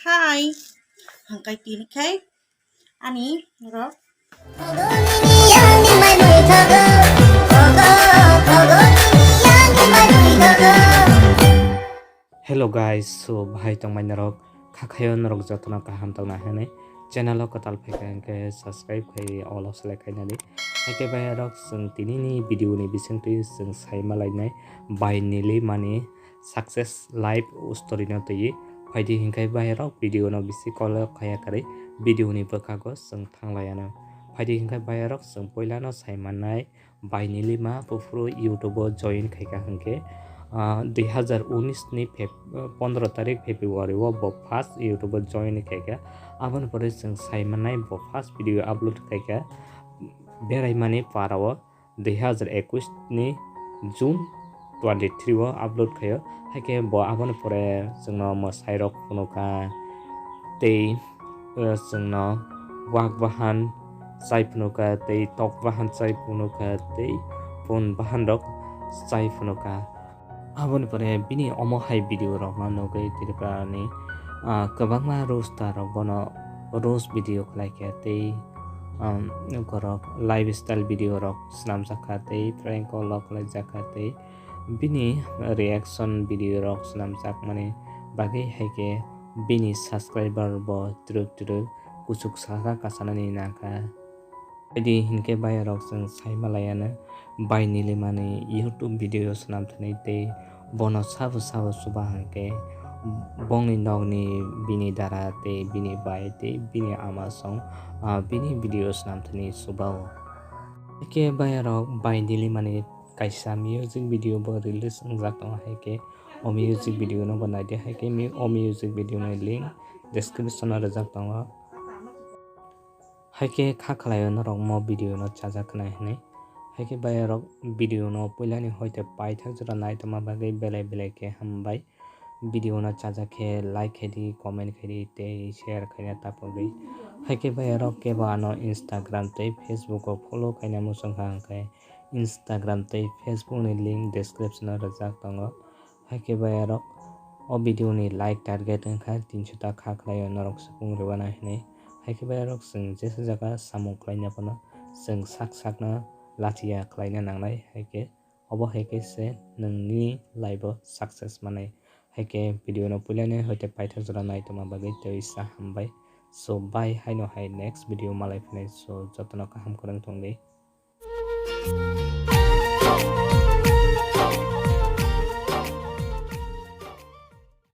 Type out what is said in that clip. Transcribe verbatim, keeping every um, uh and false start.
Hi. Hangkai tini khai ani rok. Hello guys, so bahai tongmai norok, khakhayo norok jotono kaham tongna hwnwi channel o kwtal phaikha hwnkhe subscribe khai all o select khainani. Haikhe bahai rok, chwng tinini video ni bisingtwi chwng saima lainai bai Nilimani success life story no twi phaidi hwnkhe bahai rok video no bisi kolo khaya kwrwi video ni bwkhago chwng thanglaiano. Phaidi hwnkhe bahai rok chwng puilano saimannai bai Nilima buphuru YouTube o join khaikha hwnkhe, ah, dui hazar unis ni Feb-, pondro tarik February o bo first YouTube o join khaikha. Aboni pore chwng saimannai bo first video upload khaikha beraimani para o. Dui hazar ekwis ni June twenty three o upload khaio. Haikhe bo aboni pore chwngno mwsairok phunukha tei, eh, chwngno wak bahan chai phunukha tei tok bahan chai phunukha tei pun bahanrok chai phunukha. Aboni pore bini omo hai video rokno nugwi Tripura ni, ah, kwbangma roaster rok bono roast video khlai kha tei, um, borok lifestyle video rok swnamjak kha tei prank call rok khlaijak kha tei bini reaction video rok swnamjakmani bagwi hai khe bini subscriber bo twrwk twrwk kuchuk saka kasanani nangkha. Phaidi hinkhe bayarok chwng saima laiano bai Nilimani YouTube video swnam thani tei bono sabo sabo chuba hinkhe bongni nokni bini dara tei bini bai tei bini ama song, ah, bini video swnam thani chuba o. Haikhe bayarok bai Nilimani kaisa music video bo release wngjak tongo, haikhe o music video no bo naidi, haikhe mi-, o music video ni link description o rijak tongo. Haikhe kha khlaio norok mo video no chajak khnai hinwi. Haikhe bayarok video no puilani hoite paithak jora naitongma bagwi belai belai khe hambai. Video no chajak khe like khaidi, comment khaidi tei share khaina tapogwi. Haikhe bayarok kebo ano Instagram tei Facebook o follow khaina muchungkha hwnkhe Instagram tei Facebook ni link description o rijak tongo. Haikhe bayarok o video ni like target wngkha tinso ta kha khlaio norok supung rwna hinwi. Haikhe bayarok chwng jesa jaga samung khlaina phano chwng sak sakno lachiya khlaina nangnai, haikhe obo haikhe se nwngni life o success manai. Haikhe video no puilani hoite paithak jora naitongma bagwi tei sa hambai. So bye, haino hai next video malai phinai, so jotono kaham kwrwng tongdi.